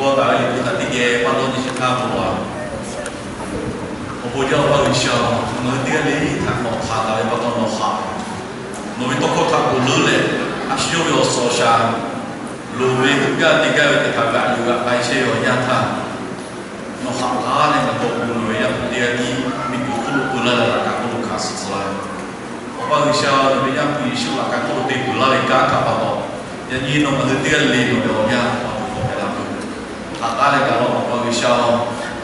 Taˍ ve liꞈ hpu htaꞈ teˇ geh pa taw nyi chi htaˇ bon laˬ. Awˬ bon jaˇ Awˬ pa G'uiˬsha-oˬ, ngaˬ hui teˇ g'aˇ le htaꞈ nawˬ hpanˍ taˍ ve pa taw nawˬ haꞈ. Nawˬ ve tawˇ hkawˇ htaꞈ ponˬ leuˉ leh, a shu yawˇ ve awˬ suhˍ awˬ shaˍ loˍ ve teˇ g'aˇ teˇ g'aˇ ve teˇ hpaˍ g'aꞈ yuˬ g'aꞈ k'ai chehˇ ve awˬ yanˇ htaˇ, nawˬ haꞈ taˉ leh ngaˬ k'awꞈ gu loˍ ve yaˇ hpu teˇ g'aˇ tiˉ miˬguiˬ hk'oˆ lo peu laˇ leh laꞈ ka hk'oˆ lo hkanˍ suh tcuh laˇ ve Awˬ pa G'uiˬsha, nawˬ ve Yaˇ hpu Yeˍsuˆ laꞈ ka hk'oˆ lo te peuˬ laˇ ve kanˉ htaꞈ pa taw, yaꞈ nyi nawˬ ngaˬ hui teˇ g'aˇ le nawˬ ve awˬ yanˇ awˬ hk'aw hpehꞈ la peuˬ. Haꞈ taˉ leh gaˬ law Awˬ pa G'uiˬsha-oˬ,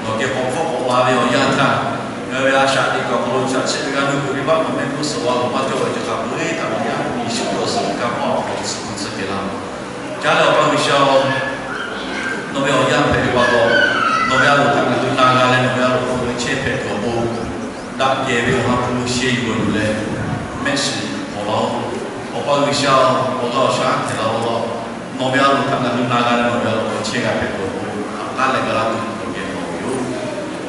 nawˬ geh k'awꞈ hpfuhˆ k'awꞈ la ve awˬ yanˇ htaˇ, ngaˬ hui ve a shaꞈ teꞈ kuiˬ awˬ hk'aw lo chaꞈ chiˆ ve g'aˇ nuˇ kuiˬ ve baˆ nawˬ mehˆ g'uˇ suhˍ lo maˇ cawˇ ve chi hk'a peu-eˬ htaꞈ nawˬ Yaˇ hpu Yeˍsuˆ ve awˬ suhˍ kanˇ paˆ awˬ hk'aw lo suhˍ hpu tcuhˇ kehˬ laˇ. Caˉ leh Awˬ pa G'uiˬsha-oˬ, nawˬ ve awˬ yanˇ hpehꞈ ve pa taw, nawˬ ve a loˍ htaꞈ ngaˬ hui na g'a leh nawˬ ve a loˍ hk'aw lo chehˇ hpehꞈ tuˬ awˬ pon daꞈ kehˬ ve awˬ ha hpu sheh yuˬ g'awˬ yuˬ leh mehˆ shiˍ hawꞈ laˇ-oˆ. Awˬ pa G'uiˬsha-oˬ, awˬ g'aˇ awˬ shaˉ htehꞈ la-oˆ laˇ. Nawˬ ve a loˍ htaꞈ ngaˬ hui na g'a leh nawˬ ve a loˍ hk'aw chehˇ g'a hpehꞈ tuˬ awˬ pon haꞈ taˉ leh gaˬ laˇ tuˬ awˬ geh k'awꞈ ve yoˬ.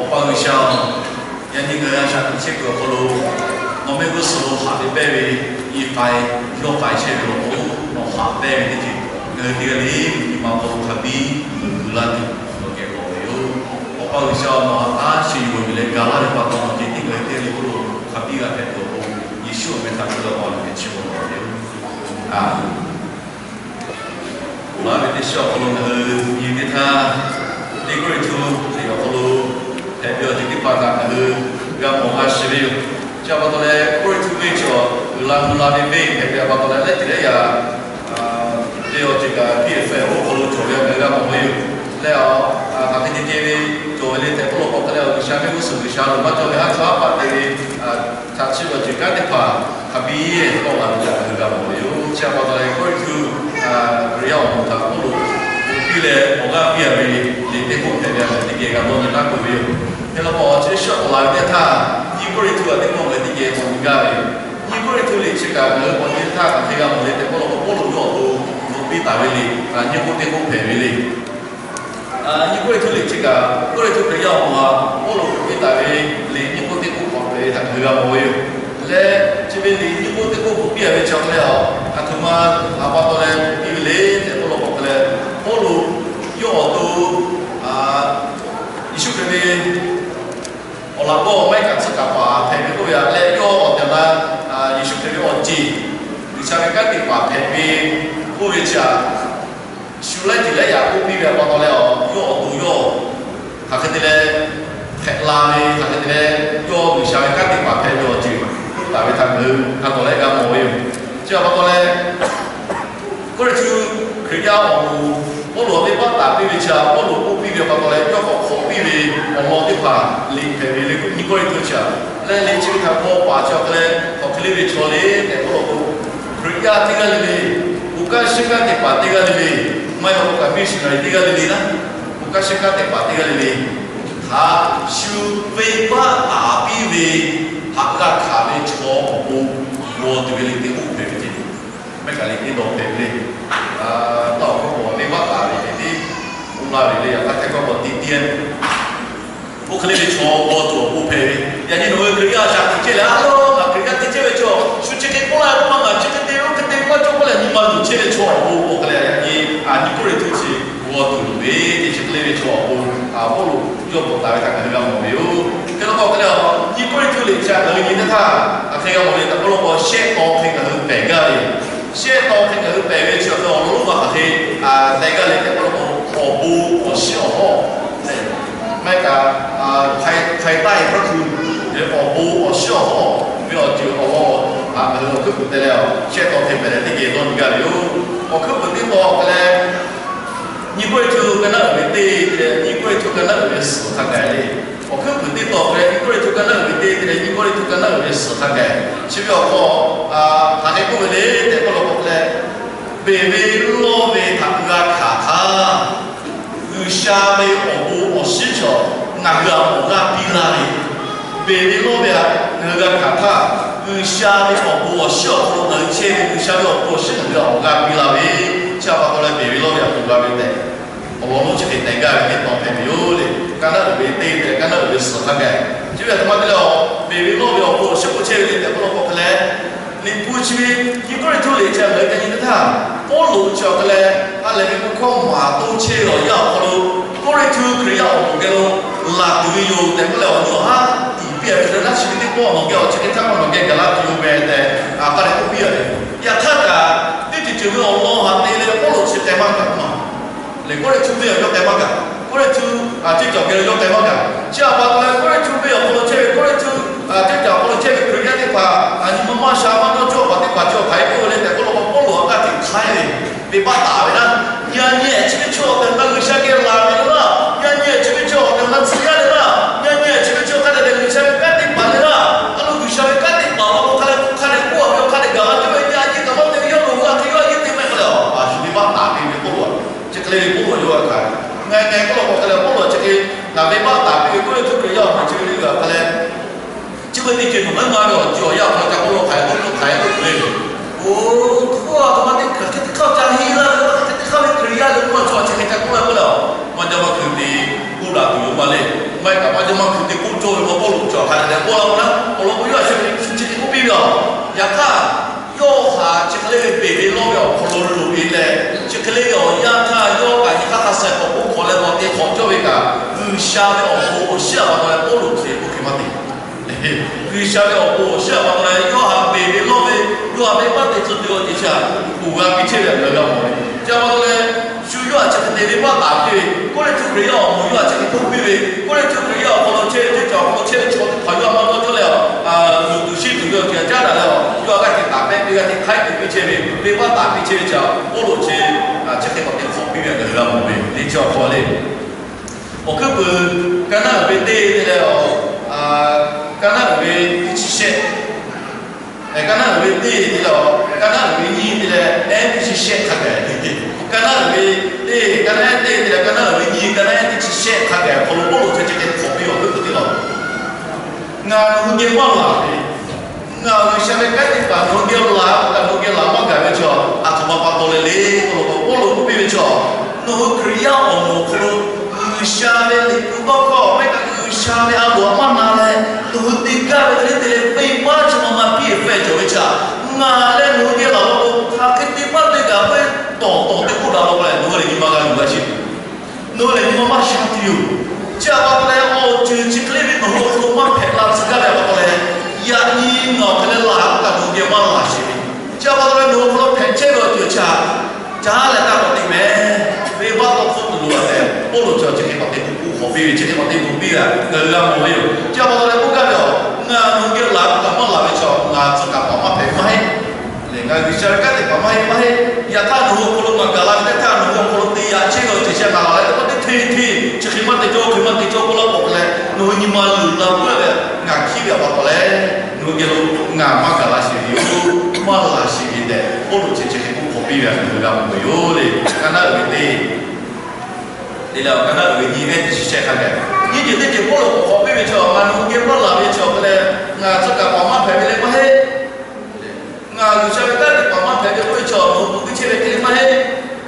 Awˬ pa G'uiˬsha-oˬ, yaꞈ nyi ngaˬ hui a shaꞈ teꞈ chehˇ kuiˬ awˬ hk'aw lo nawˬ mehˆ g'uˇ suhˍ lo haꞈ ve pehnˇ ve, i k'ai yawˇ k'ai chehˇ ve awˬ pon nawˬ haꞈ pehnˇ ve teˇ ceuˬ ngaˬ hui teˇ g'aˇ le nyi ma hk'aw lo hk'a biˇ yuˬ g'uiˬ laˇ tuˬ awˬ geh k'awꞈ ve yoˬ. Awˬ pa G'uiˬsha-oˬ, nawˬ haꞈ taˉ sheh yuˬ g'awˬ yuˬ leh gaˬ laˇ ve pa taw, nawˬ ceh tiˉ ngaˬ hui teˇ g'aˇ le hk'oˆ lo hk'a biˇ g'a hpehꞈ tuˬ awˬ pon, Yeˍsuˆ awˬ meh htaꞈ keu laˇ paw leh chi bon lawˬ ve yoˬ. Aˬ, laˬ ve teˇ shiˉ awˬ hk'aw lo ngaˬ hui nyi ve htaˇ, teˇ Kawˇrenˍhtuˆ liꞈ awˬ hk'aw lo hpehꞈ ve awˬ ceuˬ teˇ hpaˍ htaꞈ ngaˬ hui g'a mawˬ g'a shiˍ ve yoˬ. Chi pa taw leh Kawˇrenˍhtuˆ venˇ chi awˬ uiˍ la mvuh la ve venˇ hpehꞈ ve pa taw leh lehˉ teꞈ lehˉ yaꞈ ve awˬ ceuˬ kaꞈ piˇ eˍ fehˍ awˬ hk'aw lo cawˬ ve ngaˬ hui g'a mawˬ ve yoˬ. Leh a, hk'aˬ hk'e te te ve cawˬ ve le tehꞈ k'oˆ law k'o hk'e leh, G'uiˬsha mehˆ g'uˇ suhˍ G'uiˬsha loˍ maˇ cawˇ ve haˉ chaw haˉ paˍ te ve chaꞈ chiˆ awˬ ceuˬ kanˉ teˇ hpaˍ hk'a biˇ k'awꞈ la ve htaꞈ ngaˬ hui g'a mawˬ ve yoˬ. Chi pa taw leh Kawˇrenˍhtuˆ Hkriꞈ yaˇ awˬ moˍ htaꞈ Pawˇluꞈ piˇ leh awˬ g'aˇ piˇ a ve liꞈ teˇ pawˆ hpehꞈ ve a ve teˇ geh g'a dawˇ nyi taˉ peuˬ ve yoˬ. Hk'e law k'o, chi shawˉ k'awꞈ la ve teˇ htaˇ, nyiˇ Kawˇrenˍhtuˆ a teˇ pawˆ ngaˬ hui teˇ geh k'awꞈ nyi gaˇ ve yoˬ. Nyiˇ Kawˇrenˍhtuˆ liꞈ chi kaꞈ ngaˬ hui k'awꞈ nyi teˇ htaˇ kaꞈ hk'e g'a mawˬ le tehꞈ k'oˆ law k'o, Pawˇluꞈ yawˇ awˬ to bvuhꞈ piˇ taˍ ve liꞈ nyiˇ k'oˆ teˇ k'oˆ hpehꞈ ve le. Nyiˇ Kawˇrenˍhtuˆ liꞈ chi kaꞈ Kawˇrenˍhtuˆ Hkriꞈ yaˇ awˬ moˍ htaꞈ Pawˇluꞈ bvuhꞈ piˇ taˍ ve liꞈ nyiˇ k'oˆ teˇ k'oˆ k'awꞈ hpehꞈ ve htaꞈ ngaˬ hui g'a mawˬ ve yoˬ. Leh chi ve liꞈ nyiˇ k'oˆ teˇ k'oˆ bvuhꞈ piˇ a ve chi awˬ hk'e leh a, a htoꞈ ma a pa taw leh bvuhꞈ piˇ ve le tehꞈ k'oˆ law k'o hk'e leh, Pawˇluꞈ yawˇ awˬ to Yeˍsuˆ Hkriꞈ ve awˬ laꞈ g'awˇ maˇ heˆ kaꞈ tcuh kaˍ paˍ hpehꞈ ve k'oˆ ve a leh, yawˇ awˬ tehˬ awˬ na Yeˍsuˆ Hkriꞈ ve awˬ ceˬ G'uiˬsha ve kanˉ te paˍ hpehꞈ ve k'oˆ ve chi a, shu laiˉ ceuˬ laiˉ yaꞈ k'oˆ piˇ ve a pa taw leh a, yawˇ awˬ to yawˇ hk'aˬ hk'e te leh hpehꞈ la ve, hk'aˬ hk'e te leh yawˇ G'uiˬsha ve kanˉ te paˍ hpehꞈ ve awˬ ceuˬ k'oˆ taˍ ve htaꞈ ngaˬ hui hk'a tawˍ leh g'a mawˬ ve yoˬ. Chi a pa taw leh Kawˇrenˍhtuˆ Hkriꞈ yaˇ awˬ moˍ Pawˇluꞈ awˬ venˇbaˆ taˍ piˇ ve chi a, Pawˇluꞈ k'oˆ piˇ ve pa taw leh yawˇ k'awꞈ hk'awꞈ piˇ ve awˬ lawn teˇ hpaˍ liꞈ hpehꞈ ve le. Nyiˇ Kawˇrenˍhtuˆ chi a leh liꞈ chi ve htaꞈ k'awꞈ paˍ chi awˬ hk'e leh hk'aˬ hk'e le ve chaw le tehꞈ k'oˆ law k'o, Hkriꞈ yaˇ teˇ g'aˇ le le, bon kanˉ shiˉ kanˉ te paˍ teˇ g'aˇ le le, maˇ heˆ k'o kaꞈ missionary teˇ g'aˇ le le naˉ, bon kanˉ shiˉ kanˉ te paˍ teˇ g'aˇ le le htaꞈ shu venˇbaˆ taˍ piˇ ve haꞈ g'a hkanˍ ve chaw awˬ pon g'aw tuˬ ve liꞈ teˇ k'oˆ hpehꞈ ve ce. Mehˆ kaꞈ liꞈ teˇ dawˬ hpehꞈ ve le. Taˇ awˬ hkawˇ k'o venˇbaˆ taˍ ve tehꞈ tiˉ k'oˆ laˇ ve le. Yaꞈ hk'aˇ htaiˇ hkawˇ k'awꞈ tiꞈ tiˉ k'oˆ hk'e le ve chaw g'aw tuˬ awˬ pon hpehꞈ ve. Yaꞈ nyi nawˬ hui Hkriꞈ yaˇ a shaꞈ teꞈ chehˇ leh a, ngaˬ Hkriꞈ yaˇ te chehˇ ve chaw shu chi hk'e k'oˆ laˇ ve k'oˆ ma, ngaˬ chi hk'e te oˇ hk'e te maˇ cawˇ k'oˆ leh nyi ma luˬ chehˇ ve chaw awˬ pon k'o hk'e leh, yaꞈ nyi nyiˇ Kawˇrenˍhtuˆ chi g'aw tuˬ loˍ ve te chi hk'e le ve chaw awˬ pon Pawˇluꞈ yawˇ bvuhꞈ taˍ ve htaꞈ ngaˬ hui g'a mawˬ ve yoˬ. Hk'e law k'o hk'e leh a, nyiˇ Kawˇrenˍhtuˆ liꞈ chi ngaˬ hui nyi teˇ htaˇ hk'aˬ hk'e g'a mawˬ le tehꞈ k'oˆ law k'o, shehˆ taw hk'e ngaˬ hui pehˬ gaˇ ve yoˬ. Shehˆ taw hk'e ngaˬ hui pehˬ ve chi awˬ hk'e awˬ lawn lonˉ ma hk'aˬ hk'e teh gaˇ le tehꞈ k'oˆ law k'o, awˬ bon awˬ shiˉ awˬ hawˇ leh, maˇ heˆ kaꞈ hk'ai taˇ e hkawˇ htu ve awˬ bon awˬ shiˉ awˬ hawˇ ve awˬ ceuˬ awˬ lawn htaꞈ ngaˬ hui awˬ hkuiˉ puiˍ te leh, shehˆ taw hk'e pehˬ leh teˇ geh dawˇ nyi gaˇ ve yoˬ. Awˬ hkuiˉ puiˍ teˇ taw hk'e leh, nyiˇ Kawˇrenˍhtuˆ ka naˉ uiˍ ve teˇ, nyiˇ Kawˇrenˍhtuˆ ka naˉ uiˍ ve suhˍ hk'a gaˬ le. Awˬ hkuiˉ puiˍ teˇ taw hk'e leh nyiˇ Kawˇrenˍhtuˆ ka naˉ uiˍ ve teˇ te leh nyiˇ Kawˇrenˍhtuˆ ka naˉ uiˍ ve suhˍ hk'a gaˬ, chi ve awˬ hk'aw hk'aˬ hk'e k'oˆ ve le tehꞈ k'oˆ law k'o leh, beˬ ve lawˇ ve htaꞈ g'a hkanˍ htaˇ, G'uiˬsha ve awˬ bon awˬ shiˉ chaw ngaˬ hui htaꞈ awˬ g'aˇ piˇ laˇ ve, beˬ ve lawˇ ve htaꞈ ngaˬ hui g'a hkanˍ htaˇ, G'uiˬsha ve awˬ bon awˬ shiˉ awˬ hk'aw lo ngaˬ hui chehˇ ve G'uiˬsha ve awˬ bon awˬ shiˉ ngaˬ hui htaꞈ awˬ g'aˇ piˇ laˇ ve, chi a pa taw leh beˬ ve lawˇ ve htaꞈ awˬ g'aˇ piˇ tehꞈ awˬ lawn lonˉ chi hk'e teh gaˇ ve teˇ taw hpehꞈ ve yoˬ le. Ka naˉ uiˍ ve teˇ te leh ka naˉ uiˍ ve suhˍ hk'a gaˬ, chi ve a htoꞈ ma te leh a, beˬ ve lawˇ ve awˬ bon awˬ shiˉ k'oˆ chehˇ ve le tehꞈ k'oˆ law k'o hk'e leh, liꞈ hpu chi ve nyiˇ Kawˇrenˍhtuˆ liꞈ chi a ngaˬ hui ka nyi teˇ htaˇ, Pawˇluꞈ chi awˬ hk'e leh ha lehˬ ve k'o hkawˇ maˍ to chehˇ ve awˬ yanˇ awˬ hk'aw lo K'oˆ leh awˬ nyi awˬ haˉ tiˍ piˇ a ve leh, laˇ chi ve teˇ pawˆ nawˬ geh awˬ chi hk'e htaˇ k'o nawˬ geh gaˬ la tuˬ yoˬ meh tehꞈ, a, k'aˇ leh k'oˆ piˇ a ve. Yaꞈ hk'aˇ kaꞈ, teˇ ceuˬ ceuˬ ve awˬ lawn haꞈ te leh Pawˇluꞈ chi k'ai maˇ gaˬ ma. Lehˬ, Kawˇrenˍhtuˆ venˇ awˬ yawˇ k'ai maˇ gaˬ. Kawˇrenˍhtuˆ, a, teˇ cawˬ geh lo yawˇ k'ai maˇ gaˬ. Chi a pa taw leh Kawˇrenˍhtuˆ venˇ awˬ hk'aw lo chehˇ ve, Kawˇrenˍhtuˆ, a, teˇ cawˬ awˬ hk'aw lo chehˇ ve Hkriꞈ yaˇ teˇ hpaˍ, a, nyi ma maˇ sha maˇ dawˇ cawˇ paˍ teˇ hpaˍ chi awˬ hk'aˬ hk'e k'oˆ ve le tehꞈ k'oˆ law k'o, Pawˇluꞈ a hk'aˇ hteꞈ hk'aiˉ ve, venˇbaˆ taˍ ve naˉ, yaꞈ nyi ehˉ chi ve chaw awˬ tehˬ awˬ na G'uiˬsha geh laˬ ve le laˇ, yaꞈ nyi ehˉ chi ve chaw awˬ tehˬ awˬ na tcuh yaˇ le laˇ, yaꞈ nyi ehˉ chi ve chaw hk'a dehꞈ dehꞈ G'uiˬsha ve kanˉ te paˍ le laˇ, a lo G'uiˬsha ve kanˉ te paˍ law k'o hk'a dehꞈ hk'a dehꞈ k'oˆ a ve, hk'a dehꞈ gaˬ la cawˇ ve, yaꞈ nyi kaꞈ maˇ te ve, yawˇ lo g'a hk'e yawˇ a yeˇ te meh k'o leh, a shu venˇbaˆ taˍ piˇ ve Pawˇluꞈ, chi hk'e le ve Pawˇluꞈ yawˇ a hk'aˇ ngaˬ ngaˬ k'oˆ law k'o hk'a leh Pawˇluꞈ chi hk'e, ngaˬ venˇbaˆ taˍ piˇ ve Kawˇrenˍhtuˆ Hkriꞈ yaˇ awˬ moˍ chi ve le g'a hk'a leh, chi ve teˇ ceuˬ nawˬ ngaˇ maˇ ve awˬ ceuˬ awˬ yanˇ awˬ hk'aw lo ca k'oˆ law hk'aˬ hk'e k'oˆ law hk'aˬ hk'e k'oˆ ve, oˇ hk'oˆ a hk'aˬ ma teˇ hk'aˬ hk'e teˇ hk'aˇ ca heˆ laˇ ve, hk'aˬ hk'e teˇ hk'aˇ ve Hkriꞈ yaˇ le k'oˆ law chaw chi hk'e ca k'oˆ laˇ k'oˆ leh, maˇ jaˇ maˇ hkui te k'oˆ daꞈ tuˬ yoˬ maˇ le. Maˇ heˆ kaꞈ maˇ jaˇ maˇ hkui te k'oˆ cawˇ ve maˇ Pawˇluꞈ cawˬ hk'a dehꞈ k'oˆ laˇ k'o naˉ, awˬ lawn k'o yawˇ a shu ve chi hk'e k'oˆ piˇ ve a. Yaꞈ hk'aˇ, yawˇ htaꞈ chi hk'e le ve beˬ ve lawˇ ve awˬ hk'aw lo loꞈ e leh, chi hk'e le ve awˬ yanˇ htaˇ yawˇ kaꞈ nyi hk'aˇ hk'a suh k'awꞈ k'oˆ hk'awꞈ leh k'awꞈ te hk'awꞈ cawˇ ve kaꞈ, G'uiˬsha ve awˬ bon awˬ shiˉ a pa taw leh Pawˇluꞈ chi hk'e k'oˆ hk'e maˇ te. G'uiˬsha ve awˬ bon awˬ shiˉ a pa taw leh yawˇ htaꞈ beˬ ve lawˇ ve, yawˇ htaꞈ venˇbaˆ te tcuh tuˬ awˬ ceuˬ chi htaꞈ uiˍ g'a piˇ chehˇ ve a ngaˬ hui g'a mawˬ ve. Chi a pa taw leh, shu yawˇ htaꞈ chi hk'e te venˇbaˆ taˍ piˇ ve, Kawˇrenˍhtuˆ Hkriꞈ yaˇ awˬ moˍ yawˇ htaꞈ chi hk'e k'oˆ piˇ ve, Kawˇrenˍhtuˆ Hkriꞈ yaˇ awˬ hk'aw lo chehˇ ve, teˇ cawˬ awˬ hk'aw lo chehˇ ve chaw teˇ hpaˍ yawˇ a maˇ dawˇ cawˇ leh a, luˬ tuˬ sheˆ tuˬ ve awˬ ceuˬ htaꞈ caˉ daꞈ leh a, yawˇ a g'aˇ hteꞈ taˍ pehˇ piˇ, g'aˇ hteꞈ hk'aiˉ tuˬ piˇ chehˇ ve, venˇbaˆ taˍ piˇ chehˇ ve chi a, Pawˇluꞈ chi, a, chi hk'e k'awꞈ te hk'awꞈ piˇ ve a ngaˬ hui g'a mawˬ ve le. Chi awˬ hk'aw le, awˬ hkuiˉ puiˍ, ka naˉ uiˍ ve teˇ te leh, a, ka naˉ uiˍ ve teˇ chi shehˆ, ka naˉ uiˍ ve teˇ te leh, ka naˉ uiˍ ve nyiˇ te leh ehˉ teˇ chi shehˆ hk'a gaˬ, ka naˉ uiˍ ve teˇ, ka naˉ ehˉ teˇ te leh ka naˉ uiˍ ve nyiˇ, ka naˉ ehˉ teˇ chi shehˆ hk'a gaˬ awˬ hk'aw lo Pawˇluꞈ chi chi hk'e k'awꞈ piˇ awˬ hkuiˉ puiˍ teˇ law. Ngaˬ nawˬ hui geh maˇ laˬ ve, ngaˬ G'uiˬsha ve kanˉ te paˍ nawˬ hui geh laˬ, nawˬ hui geh laˬ maˇ gaˬ ve chaw, a htoꞈ ma pa taw leh le k'oˆ law k'o, Pawˇluꞈ k'oˆ piˇ ve chaw, nawˬ hui Hkriꞈ yaˇ awˬ moˍ awˬ hk'aw lo G'uiˬsha ve liꞈ hpu tawˇ hkawˇ maˇ heˆ kaꞈ G'uiˬsha ve a loˍ a maˇ na leh, nawˬ hui te gaˇ ve hk'e le te leh venˇbaˆ chi ma ma piˇ ve hpehꞈ cawˬ ve chaw, ngaˬ leh nawˬ hui geh laˬ law k'o hk'aˬ hk'e te maˇ te gaˬ ve tawˍ tawˍ teˇ k'oˆ daꞈ law k'o leh nawˬ hui lehˬ nyi ma g'a luˬ g'a sheˍ. Nawˬ hui lehˬ nyi ma maˇ sha tuˬ yoˬ. Chi a pa taw leh awˬ ceuˬ chi hk'e le ve nawˬ hui awˬ hk'aw lo maˇ hpehꞈ la tcuh gaˇ ve a pa taw leh, yaꞈ nyi ngaˬ awˬ hk'e leh laˬ k'o kaꞈ nawˬ hui geh maˇ laˬ sheˍ ve. Chi a pa taw leh nawˬ hui awˬ hk'aw lo hpehꞈ chehˇ ve awˬ ceuˬ chi htaꞈ caˉ leh taˇ k'awꞈ te meh. Venˇbaˆ tawˇ hkawˇ tuˬ loˍ a tehꞈ Pawˇluꞈ chi chi hk'e k'awꞈ te k'oˆ hk'awꞈ piˇ ve, chi hk'e k'awꞈ te k'oˆ piˇ ve a ngaˬ hui g'a mawˬ ve yoˬ. Chi a pa taw leh k'oˆ gaˇ ve a, ngaˬ nawˬ hui geh laˬ k'o kaꞈ maˇ laˬ ve chaw, ngaˬ tcuh kaˍ paˍ maˇ hpehꞈ ve maˇ heˆ. Lehˬ ngaˬ G'uiˬsha ve kanˉ te paˍ maˇ heˆ maˇ heˆ. Yaꞈ hk'aˇ nawˬ hui awˬ hk'aw lo ngaˬ gaˬ la ve teˇ htaˇ nawˬ hui awˬ hk'aw lo te yaꞈ chehˇ ve awˬ ceuˬ chi ngaˬ laˬ leh teˇ pawˆ teˇ hteˇ hteˇ chi hk'e maˇ te cawˇ, hk'e maˇ te cawˇ k'oˆ laˇ k'awꞈ hk'e leh nawˬ hui nyi ma luˬ la puiˉ ve ngaˬ hkiˉ ve a pa taw leh, nawˬ hui geh lo ngaˬ maˇ gaˬ la sheˍ ve yoˬ, maˇ laˬ sheˍ ve tehꞈ Pawˇluꞈ chi chi hk'e k'oˆ hk'awꞈ piˇ ve a ngaˬ hui g'a mawˬ ve yoˬ le. Ka naˉ uiˍ ve teˇ te leh ka naˉ uiˍ ve nyiˇ ehˉ teˇ chi shehˆ hk'a gaˬ, nyiˇ ceuˬ teˇ ceuˬ Pawˇluꞈ k'awꞈ hk'awꞈ piˇ ve chaw, ngaˬ nawˬ hui geh maˇ laˬ ve chaw hk'e leh ngaˬ tcuh kaˍ paˍ maˇ hpehꞈ ve le maˇ heˆ. Ngaˬ G'uiˬsha ve kanˉ te paˍ maˇ hpehꞈ ve k'oˆ ve chaw nawˬ hui k'oˆ piˇ chehˇ ve hk'e le maˇ heˆ.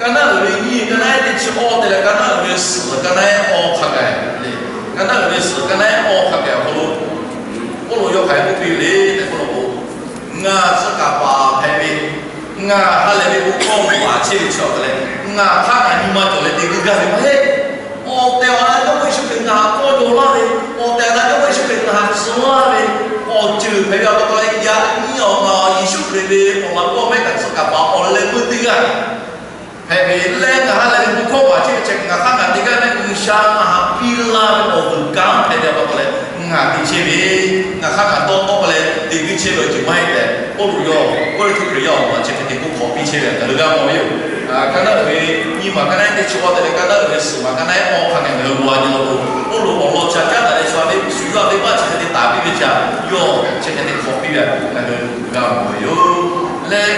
Ka naˉ uiˍ ve nyiˇ, ka naˉ ehˉ teˇ chi awˇ te leh ka naˉ uiˍ ve suhˍ, ka naˉ ehˉ awˇ hk'a gaˬ le. Ka naˉ uiˍ ve suhˍ, ka naˉ ehˉ awˇ hk'a gaˬ awˬ hk'aw lo Pawˇluꞈ yawˇ hk'aˬ hk'e k'oˆ piˇ ve le tehꞈ k'oˆ law k'o, ngaˬ tcuh kaˍ paˍ hpehꞈ ve, ngaˬ ha lehˬ ve bon hkawˇ maˍ chehˇ ve chaw hk'e leh, ngaˬ hk'aˇ ngaˬ nyi ma cawˬ leh te g'uˇ gaˇ ve maˇ heˆ. Awˬ tehˬ awˬ na Jawˇmawˇ Yeˍsuˆ Hkriꞈ ngaˬ htaꞈ kawˇ jaw laˇ ve, awˬ tehˬ awˬ na Jawˇmawˇ Yeˍsuˆ Hkriꞈ ngaˬ htaꞈ tcuh laˇ ve, awˬ ceuˬ hpehꞈ ve a pa taw leh yaꞈ nyi awˬ ngaˬ Yeˍsuˆ Hkriꞈ ve awˬ laꞈ kawˇ mehˆ kaꞈ tcuh kaˍ paˍ awˬ leh meuˇ teˇ g'aˇ hpehꞈ ve leh, ngaˬ ha lehˬ ve bon hkawˇ maˍ chehˇ ve chi ngaˬ hk'aˇ ngaˬ te gaˇ ve G'uiˬsha ngaˬ htaꞈ piˇ laˇ ve awˬ vuiˬ kanˉ hpehꞈ ve a pa taw leh ngaˬ te chehˇ ve, ngaˬ hk'aˇ ngaˬ dawˇ tawˆ leh te g'uˇ chehˇ ve awˬ ceuˬ maˇ heˆ tehꞈ Pawˇluꞈ yawˇ Kawˇrenˍhtuˆ Hkriꞈ yaˇ awˬ moˍ chi hk'e te k'oˆ hk'awꞈ piˇ chehˇ ve a ngaˬ hui g'a mawˬ ve yoˬ. Ka naˉ uiˍ ve nyiˇ maˬ ka naˉ ehˉ teˇ chi awˇ te leh ka naˉ uiˍ ve suhˍ maˬ ka naˉ ehˉ awˇ hk'a gaˬ ngaˬ hui g'a nyi law k'o, Pawˇluꞈ awˬ lawn chi htaꞈ caˉ daꞈ leh shu a ve shu yawˇ a venˇbaˆ chi hk'e te taˍ piˇ ve chi a, yawˇ chi hk'e te hk'awꞈ piˇ ve a ngaˬ hui g'a mawˬ ve yoˬ. Leh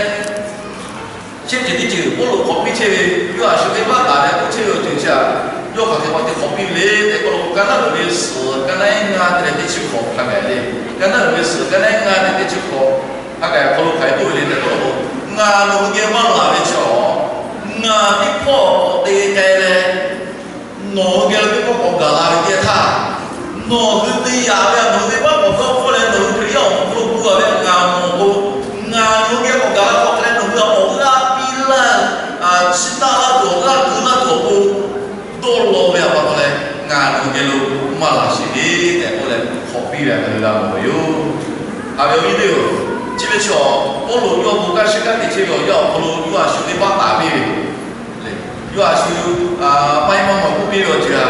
shehˆ ceuˬ teˇ ceuˬ Pawˇluꞈ hk'awꞈ piˇ chehˇ ve, yawˇ a shu venˇbaˆ taˍ leh k'oˆ chehˇ ve awˬ ceuˬ chi a, yawˇ hk'aˬ hk'e k'awꞈ te hk'awꞈ piˇ ve le tehꞈ k'oˆ law k'o, ka naˉ uiˍ ve suhˍ ka naˉ ehˉ ngaˇ te leh teˇ chi hk'awꞈ hk'a gaˬ le. Ka naˉ uiˍ ve suhˍ ka naˉ ehˉ ngaˇ te leh teˇ chi hk'awꞈ hk'a gaˬ awˬ hk'aw lo hk'aˬ hk'e k'oˆ ve le tehꞈ k'oˆ law k'o, ngaˬ nawˬ hui geh maˇ laˬ ve chaw, ngaˬ teˇ hpawˇ k'awꞈ te k'ai leh, nawˬ hui geh lo teˇ pawˆ k'awꞈ gaˬ la ve teˇ htaˇ, nawˬ hui te yaꞈ ve a, nawˬ hui venˇbaˆ k'awꞈ dawˇ hpfuhˆ leh nawˬ hui Hkriꞈ yaˇ awˬ moˍ hk'aw lo gu a ve ngaˬ mawˬ k'o, ngaˬ nawˬ hui geh k'awꞈ gaˬ la hk'awꞈ hk'e leh nawˬ hui a awˬ g'aˇ piˇ laˇ, chiˇ taˆ laˇ tuˬ awˬ g'aˇ gu laˇ tuˬ awˬ pon dawˇ law ve a pa taw leh, ngaˬ nawˬ hui geh lo maˇ laˬ sheˍ le tehꞈ k'oˆ leh hk'awꞈ piˇ ve ngaˬ hui g'a mawˬ ve yoˬ. Haꞈ ve awˬ viˉ teˇ-oˬ, chi ve chaw Pawˇluꞈ yawˇ bon kanˉ shiˉ kanˉ te chehˇ ve awˬ yanˇ awˬ hk'aw lo yawˇ a shu teˇ baˆ taˍ piˇ ve le. Yawˇ a shu maˇ heˆ maˇ mawˬ k'oˆ piˇ ve awˬ ceuˬ a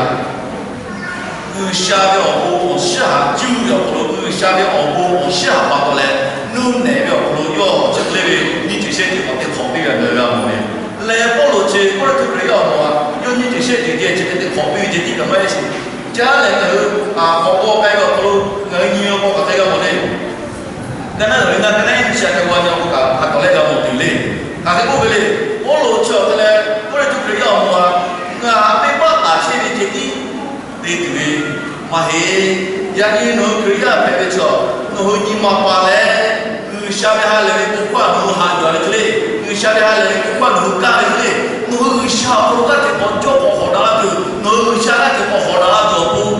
G'uiˬsha ve awˬ bon awˬ shiˉ haꞈ cuˇ ve awˬ hk'aw lo G'uiˬsha ve awˬ bon awˬ shiˉ haꞈ pa taw leh, nuˇ nehˬ ve awˬ hk'aw lo yawˇ chi hk'e le ve nyiˇ ceuˬ shehˆ ceuˬ k'awꞈ teˇ hk'awꞈ piˇ ve ngaˬ hui g'a mawˬ ve. Lehˬ Pawˇluꞈ chi Kawˇrenˍhtuˆ Hkriꞈ yaˇ awˬ moˍ a, yawˇ nyiˇ ceuˬ shehˆ ceuˬ ceh chi hk'e teˇ hk'awꞈ piˇ ve ceh tiˉ kaꞈ maˇ heˆ sheˍ. Caˉ lehˬ ngaˬ hui k'awꞈ k'awꞈ k'ai ve awˬ hk'aw lo ngaˬ hui nyi ve k'o hk'aˬ hk'e g'a mawˬ le. Ka naˉ ngaˬ hui na ka naˉ iˉ G'uiˬsha ca g'a nyi k'o kaꞈ hk'a tawˍ leh g'a mawˬ tuˬ le. Hk'aˬ hk'e k'oˆ ve le. Pawˇluꞈ chi awˬ hk'e leh Kawˇrenˍhtuˆ Hkriꞈ yaˇ awˬ moˍ a, ngaˬ venˇbaˆ taˍ chehˇ ve ceh tiˉ te tuˬ ve maˇ heˆ. Yaꞈ nyi nawˬ hui Hkriꞈ yaˇ hpehꞈ ve chaw, nawˬ hui nyi ma pa leh, G'uiˬsha ve ha lehˬ ve bon hkawˇ nawˬ hui haꞈ yuˬ ve hk'e le, G'uiˬsha ve ha lehˬ ve bon hkawˇ nawˬ hui kaˇ ve hk'e le, nawˬ hui G'uiˬsha awˬ hk'aw lo g'aˇ hteꞈ k'awꞈ cawˇ k'awꞈ hawꞈ daꞈ la tuˬ, nawˬ hui G'uiˬsha g'aˇ hteꞈ k'awꞈ hawꞈ daꞈ la tuˬ awˬ pon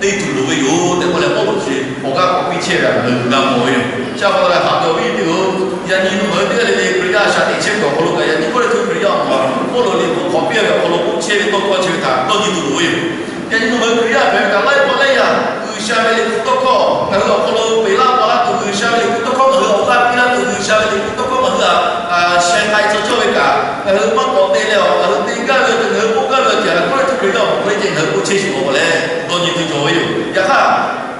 te tuˬ loˍ ve yoˬ tehꞈ k'oˆ leh, Pawˇluꞈ chi awˬ g'aˇ k'awꞈ piˇ chehˇ ve ngaˬ hui g'a mawˬ ve yoˬ. Chi pa taw leh haꞈ ve awˬ viˉ teˇ-oˬ, yaꞈ nyi nawˬ hui teˇ g'aˇ le le Hkriꞈ yaˇ a shaꞈ teꞈ chehˇ kuiˬ awˬ hk'aw lo kaꞈ, yaꞈ nyi Kawˇrenˍhtuˆ Hkriꞈ yaˇ awˬ moˍ a, Pawˇluꞈ liꞈ bvuhꞈ hk'awꞈ piˇ ve awˬ hk'aw lo k'oˆ chehˇ ve tawˇ hkawˇ chi ve htaꞈ dawˇ nyi tuˬ loˍ ve yoˬ. Yaꞈ nyi nawˬ hui Hkriꞈ yaˇ hpehꞈ ve kaꞈ laiˉ pawˆ laiˉ yaˇ G'uiˬsha ve liꞈ hpu tawˇ hkawˇ ngaˬ hui awˬ hk'aw lo peꞈ laˇ pa laˇ tuˬ, G'uiˬsha ve liꞈ hpu tawˇ hkawˇ ngaˬ hui awˬ g'aˇ piˇ laˇ tuˬ, G'uiˬsha ve liꞈ hpu tawˇ hkawˇ ngaˬ hui a sheh k'ai tcuh cawˇ ve kaꞈ, ngaˬ hui maˇ k'awꞈ te leh awˬ, ngaˬ hui te gaˇ ve awˬ ceuˬ, ngaˬ hui k'oˆ gaˇ ve awˬ ceuˬ, Kawˇrenˍhtuˆ Hkriꞈ yaˇ awˬ moˍ k'oˆ ve ceh ngaˬ hui k'oˆ chehˇ shuˍ awˬ hk'aw leh dawˇ nyi tuˬ cawˬ ve yoˬ. Yaꞈ hk'aˇ,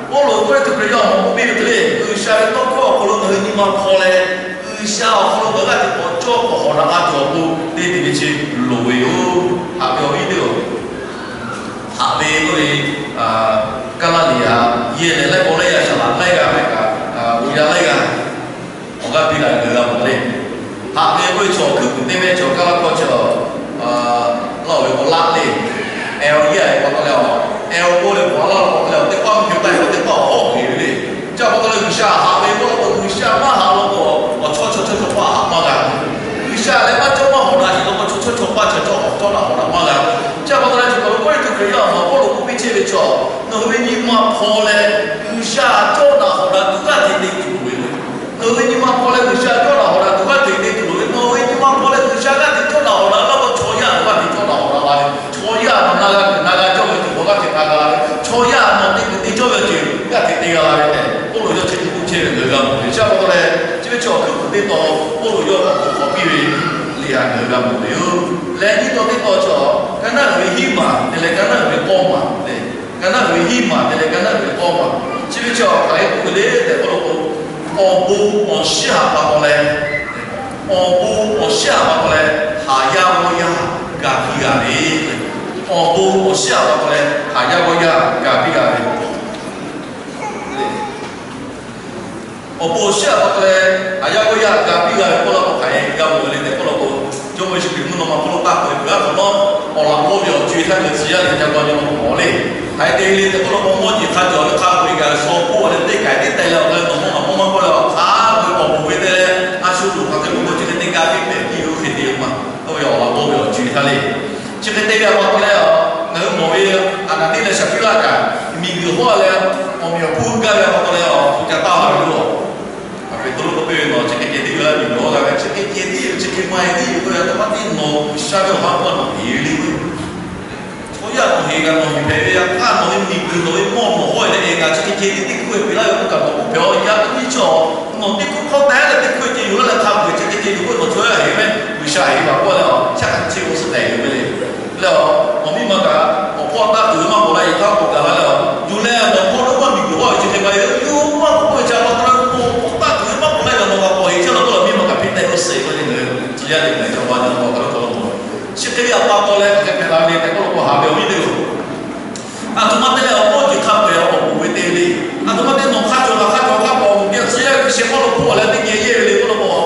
Pawˇluꞈ Kawˇrenˍhtuˆ Hkriꞈ yaˇ awˬ moˍ k'oˆ piˇ ve hk'e le, G'uiˬsha ve tawˇ hkawˇ awˬ hk'aw lo ngaˬ hui nyi ma hpaw leh, G'uiˬsha awˬ hk'aw lo ngaˬ hui g'aˇ hteꞈ k'awꞈ cawˇ k'awꞈ hawꞈ daꞈ la tuˬ awˬ pon te tuˬ ve chi loˍ ve yoˬ. Haꞈ ve awˬ viˉ teˇ-oˬ, haꞈ ve k'oˆ ve, Kaˇlaˇ liꞈ a yehˬ lehˬ laiˉ pawˆ laiˉ yaˇ shaˍ laꞈ laiˉ g'aˇ mehˆ kaꞈ, awˬ yanˇ laiˉ g'aˇ awˬ g'aˇ piˇ la ve ngaˬ hui g'a mawˬ le. Haꞈ ve k'oˆ ve chaw hkuiˉ puiˍ teˇ mehˆ chaw Kaˇlaˇ hkawˇ chi a, laˇ oˬ ve k'o laˆ le. Eo yaˇ ve pa taw leh a, eo k'oˆ leh k'o laˇ law k'o leh teˇ pawˆ mvuhˇ hk'e taˇ ve teˇ pawˆ awˬ hawˉ hk'e ve le. Chi pa taw leh G'uiˬsha haꞈ ve k'oˆ law k'o, G'uiˬsha maˇ haꞈ law k'o, awˬ chawˇ chaw chawˇ chaw paˆ haꞈ maˇ g'a. G'uiˬsha leh maˇ cawˇ maˇ hawꞈ daꞈ sheˍ law k'o, chaw chawˇ chaw paˆ chaw cawˇ awˬ cawˇ daꞈ hawꞈ daꞈ maˇ g'a. Chi pa taw leh chi kaꞈ lo Kawˇrenˍhtuˆ Hkriꞈ yaˇ awˬ moˍ Pawˇluꞈ k'oˆ piˇ chehˇ ve chaw, nawˬ hui ve nyi ma hpaw leh G'uiˬsha cawˇ daꞈ hawꞈ daꞈ tuˬ g'aˇ hteꞈ te tuˬ loˍ ve le. Nawˬ hui ve nyi ma hpaw leh G'uiˬsha cawˇ daꞈ hawꞈ daꞈ tuˬ g'aˇ hteꞈ te tuˬ loˍ ve. Nawˬ hui ve nyi ma hpaw leh G'uiˬsha g'aˇ hteꞈ cawˇ daꞈ hawꞈ daꞈ laˇ k'o, chaw yaˇ awˬ g'aˇ hteꞈ cawˇ daꞈ hawꞈ daꞈ la ve. Chaw yaˇ nawˬ na g'a kuiˬ na g'a cawˇ ve tuˬ k'awꞈ g'aˇ hteꞈ na g'a la ve. Chaw yaˇ nawˬ te kuiˬ te cawˇ ve ceuˬ g'aˇ hteꞈ te g'a la ve tehꞈ, Pawˇluꞈ yawˇ chi hk'e k'oˆ chehˇ ve ngaˬ hui g'a mawˬ ve. Chi pa taw leh, chi ve chaw hkuiˉ puiˍ teˇ taw Pawˇluꞈ yawˇ k'awꞈ k'awꞈ piˇ ve le, ngaˬ hui g'a mawˬ ve yoˬ. Leh nyiˇ taw teˇ taw chaw, ka naˉ uiˍ ve hiˉ maˬ te leh ka naˉ uiˍ ve k'awˇ maˬ le. Ka naˉ uiˍ ve hiˉ maˬ te leh ka naˉ uiˍ ve k'awˇ maˬ. Chi ve chaw hk'aˬ hk'e k'oˆ ve le tehꞈ k'oˆ law k'o, awˬ bon awˬ shiˉ haꞈ pa taw leh, awˬ bon awˬ shiˉ haꞈ pa taw leh haˍ yaˇ g'awˇ yaˇ ga piˇ g'a ve. Awˬ bon awˬ shiˉ haꞈ pa taw leh haˍ yaˇ g'awˇ yaˇ ga piˇ g'a ve. Awˬ bon awˬ shiˉ haꞈ pa taw leh haˍ yaˇ g'awˇ yaˇ ga piˇ g'a ve k'oˆ law k'o, hk'aˬ hk'e g'a mawˬ ve le tehꞈ k'oˆ law k'o, Jawˇmawˇ Yeˍsuˆ Hkriꞈ mvuhˇ naw ma hk'aw lo taˇ k'oˆ ve peuˬ g'aˇ hk'awꞈ nawˉ, awˬ laꞈ g'awˇ ve awˬ co-e htaˇ ngaˬ hui tcuh yaˇ leh ca gaw nyi ma k'awꞈ mawˬ le. Hk'aˬ hk'e te le tehꞈ k'oˆ law k'o, mawˇ jeˬ hk'a cawˬ ve hk'a peu-eˬ kaꞈ shaw hpoˆ leh teˇ k'ai teˇ teh leh awˬ hk'aw leh nawˬ mawˇ nawˬ mawˇ maˇ k'oˆ leh awˬ hk'aˇ ve awˬ bon ve te leh a shu loˍ hk'aˬ hk'e k'oˆ k'o, chi hk'e te ga piˇ pehˍ piˇ ve oˇ hk'e te ve maˇ k'oˆ ve awˬ laꞈ g'awˇ ve awˬ co-e htaˇ le. Chi hk'e te ve awˬ pa taw leh a, ngaˬ hui mawˬ ve Aˍnaˍniˆ leh Saˍpiˇlaˆ kaꞈ miˬguiˬ hawˉ leh awˬ meꞈ awˬ hponˇ gaˇ ve awˬ pa taw leh a, hpu ca taˇ la ve yoˬ. Peˍtruˆ k'oˆ piˇ ve, Nawˬ chi hk'e ceh tiˉ g'a miˬguiˬ hawˉ g'a ve, chi hk'e ceh tiˉ ve, chi hk'e maˇ heˆ tiˉ ve k'oˆ ve, a htoꞈ ma teˇ nawˬ G'uiˬsha ve awˬ ha hpu nawˬ heˍ ve le k'o, chaw yaˇ nawˬ heˍ kaꞈ nawˬ heˍ hpehꞈ ve, yaꞈ hk'aˇ nawˬ ve miˬguiˬ nawˬ ve mawˇ nawˬ hawˉ leh e kaꞈ chi hk'e ceh tiˉ teˇ hkui ve peꞈ laˇ ve k'oˆ kaꞈ nawˬ k'oˆ hpehꞈ a. Yaꞈ nyi chi nawˬ teˇ hkui hk'awˇ teh leh teˇ hkui ceh yuˬ laˇ leh hk'a peu-eˬ chi hk'e ceh yuˬ k'oˆ ve, nawˬ chaw yaˇ heˍ meh, G'uiˬsha heˍ ve pa k'oˆ leh a, chi hk'e ceh k'o suh tehꞈ yuˬ ve le. Leh a, nawˬ miˇ ma kaꞈ awˬ hpawˇ taˇ tuˬ ve maˇ k'awꞈ la, yehˬ htaˇ k'awꞈ gaˬ la leh a, yuˬ leh nawˬ hpawˇ lo maˇ miˬguiˬ hawˉ ve chi hk'e maˇ heˆ. Yawˇ maˇ k'oˆ ve chi a pa taw leh, nawˬ hpawˇ taˇ tuˬ ve maˇ k'awꞈ la, nawˬ kaꞈ k'awꞈ heˍ chehˇ law k'oˆ leh miˇ ma kaꞈ hpiˇ tehꞈ k'oˆ suh k'oˆ ve ngaˬ hui tcuh yaˇ le, ngaˬ hui ca pa a nyi ma k'awꞈ hk'a lo hk'a lo mawˬ. Chi hk'e ve a pa taw leh hk'aˬ hk'e hpehꞈ la ve le tehꞈ k'oˆ law k'o, haꞈ ve awˬ viˉ teˇ-oˬ, a htoꞈ ma te leh awˬ hpawˇ jeˬ hk'a peu-eˬ awˬ bon ve te le. A htoꞈ ma te nawˬ hk'a cawˬ kaꞈ hk'a cawˬ hk'a pawˍ awˬ bon geh tcuh yaˇ ve hkui sheh hpawˇ lo hpoˆ leh teˇ geh yehˇ ve le k'oˆ law k'o,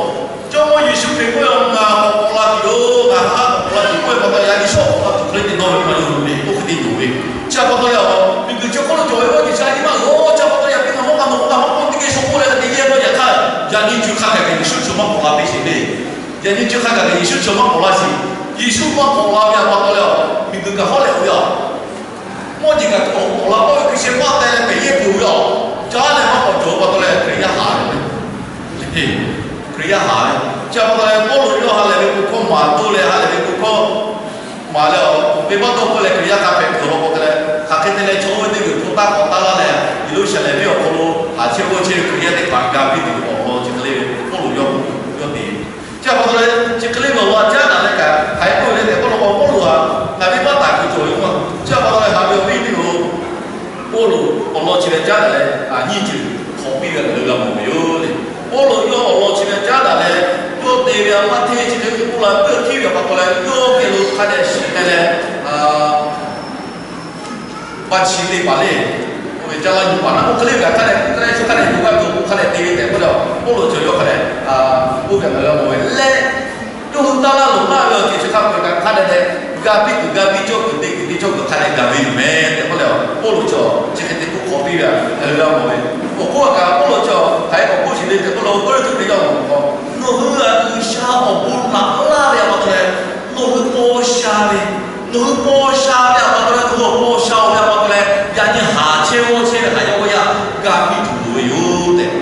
Jawˇmawˇ Yeˍsuˆ Hkriꞈ k'oˆ ve, Ngaˬ k'awꞈ k'awꞈ la tuˬ yoˬ, ngaˬ hk'a k'awꞈ k'awꞈ la tuˬ k'oˆ ve pa taw, yaꞈ nyi shawˉ k'awꞈ la tuˬ hk'e le te nawˇ ve pa yoˬ le k'oˆ hk'e te yoˬ ve. Chi a pa taw leh a, miˬguiˬ chi hk'oˆ lo cawˬ ve mawˇ jeˬ chi a nyi maˇ g'awˇ. Chi a pa taw yaꞈ nyi ngaˬ mawˇ hk'a nawˬ k'oˆ kaꞈ maˇ k'oˆ teˇ geh shaw k'oˆ leh te yehˇ ve yaꞈ hk'aˇ, yaꞈ nyi chi hk'a kaꞈ Yeˍsuˆ chaw maˇ k'awꞈ la piˇ sheˍ le. Yaꞈ nyi chi hk'a kaꞈ Yeˍsuˆ chaw maˇ k'awꞈ la sheˍ. Yeˍsuˆ maˇ k'awꞈ la ve a pa taw leh a, miˬguiˬ kaꞈ hawˉ leh k'oˆ ve a, mawˇ jeˬ kaꞈ k'awꞈ k'awꞈ la k'oˆ ve hkui sheh maˇ teh leh pehˬ yehˇ tuˬ ve a, caˉ leh maˇ k'awꞈ cawˬ pa taw leh Hkriꞈ yaˇ haˍ ve. Hkriꞈ yaˇ haˍ ve. Chi a pa taw leh Pawˇluꞈ yawˇ ha lehˬ ve bon hkawˇ maˍ toˇ leh ha lehˬ ve bon hkawˇ maˍ leh a, venˇbaˆ dawˇ hpfuhˇ leh Hkriꞈ yaˇ hk'a hpehꞈ tuˬ law k'o te leh, hk'aˬ hk'e te leh chaw oˇ ve caˉ daꞈ leh nyiˇ ceuˬ hk'awꞈ piˇ ve ngaˬ hui g'a mawˬ ve yoˬ le. Pawˇluꞈ yawˇ awˬ lawn chi ve caˉ daꞈ leh, yawˇ te ve a maˇ hteˇ ve chi hk'e ve k'oˆ la peuˬ htiˇ ve a pa taw leh, yawˇ geh lo hk'a dehꞈ shiˍ k'ai leh, baˬ chi le paˍ le, oˇ ve caˇ laˇ nyi paˍ naˉ k'oˆ hk'e le ve kaꞈ hk'a dehꞈ k'oˆ k'ai leh, chi hk'a dehꞈ yuˬ g'a tuˬ k'o hk'a dehꞈ te ve tehꞈ k'oˆ leh, Pawˇluꞈ cawˬ yawˇ hk'a dehꞈ k'oˆ ve ngaˬ hui g'a mawˬ ve leh, yawˇ hui taˇ laˇ loˍ laˇ ve awˬ ceuˬ chi hk'a peu-eˬ kaꞈ hk'a dehꞈ dehꞈ ga piˇ tuˬ ga piˇ cawˇ kuiˬ te kuiˬ te cawˇ kuiˬ hk'a dehꞈ gaˬ ve yoˬ meh tehꞈ k'oˆ leh, Pawˇluꞈ cawˬ chi hk'e te k'oˆ hk'awꞈ piˇ ve ngaˬ hui g'a mawˬ ve. Awˬ hk'oˆ kaꞈ Pawˇluꞈ cawˬ hk'aˬ hk'e k'awꞈ k'oˆ shiˍ le tehꞈ k'oˆ lo, Kawˇrenˍhtuˆ hkriꞈ yaˇ awˬ moˍ k'o, nawˬ hui htaꞈ G'uiˬsha awˬ bon naꞈ laˇ ve a pa taw leh, nawˬ hui paw sha ve, nawˬ hui paw sha ve a pa taw leh, nawˬ hui paw sha-oˬ ve a pa taw leh, yaꞈ nyi haˍ chehˇ g'awˇ chehˇ ve haˍ yaˇ g'awˇ yaˇ ga piˇ tuˬ loˍ ve yoˬ tehꞈ.